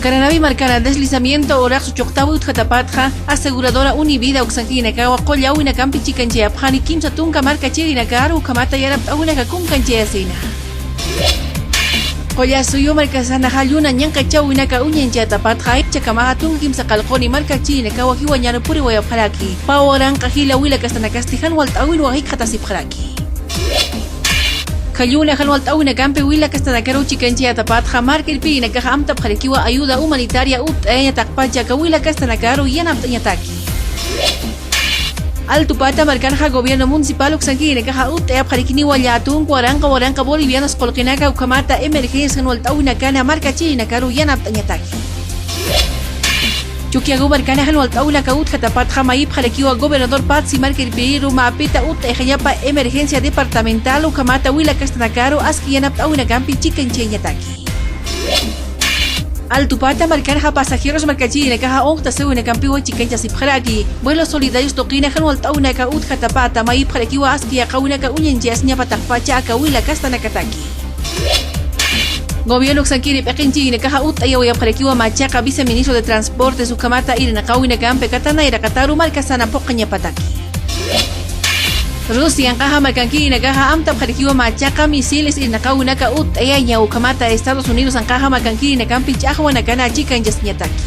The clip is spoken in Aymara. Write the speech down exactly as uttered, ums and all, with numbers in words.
Caranavi markana deslizamiento uraqsu chuqtawi utjatapatxa, aseguradora Univida uksankïnakawa qullawinakampi chikanchayapxani kimsa tunka markachirinakaru ukhamata yanapt'awinaka kunkanchayasina. Qullasuyu markasana jalluna ñanqachawinaka uñanchayatapatxa, ichhakamaxa tunka kimsa qallquni markachirinakawa jiwañaru puriwayapxaraki. Pä waranqa jila wila kastanakasti jan walt'äwinwa jikxatasipxaraki. Jalluna jan walt'äwinakampi wila kastanakaru chikanchayatapatxa, marka irpiyinakaxa amtapxarakiwa ayuda humanitaria utt'ayaña taqpacha aka wila kastanakaru yanapt'añataki. Altupata markanxa gobierno municipal uksankïnakaxa utt'ayapxarakiniwa llätunk waranqa waranqa bolivianos qullqinaka ukhamata emergencia jan walt'äwinakana markachirinakaru yanapt'añataki. Chukiyagu markana jan walt'äwinaka utjatapatxa mayipxarakiwa gobernador Patsy marka irpiriru mäpita utt'ayxañapa emergencia departamental ukhamata wila kastanakaru aski yanapt'äwinakampi chikanchayañataki. Altupata markanxa pasajeros markachirinakaxa unqtasiwinakampiwa chikanchasipxaraki. Vuelos solidarios tuqina jan walt'äwinaka utjatapata mayipxarakiwa aski yaqhawinaka uñanchayasiñapa taqpacha aka wila kastanakataki. Gobierno uksankiri p'iqinchiyinakaxa utt'ayawayapxarakiwa machaqa viceministro de Transportes ukhamata irnaqäwinakampi katanayraqataru markasana phuqañapataki. Rusianqaxa markankïnakaxa amtapxarakiwa machaqa misiles irnaqäwinaka utt'ayaña ukhamata Estados Unidosanqaxa markankïnakampi ch'axwanakana chikanchasiñataki.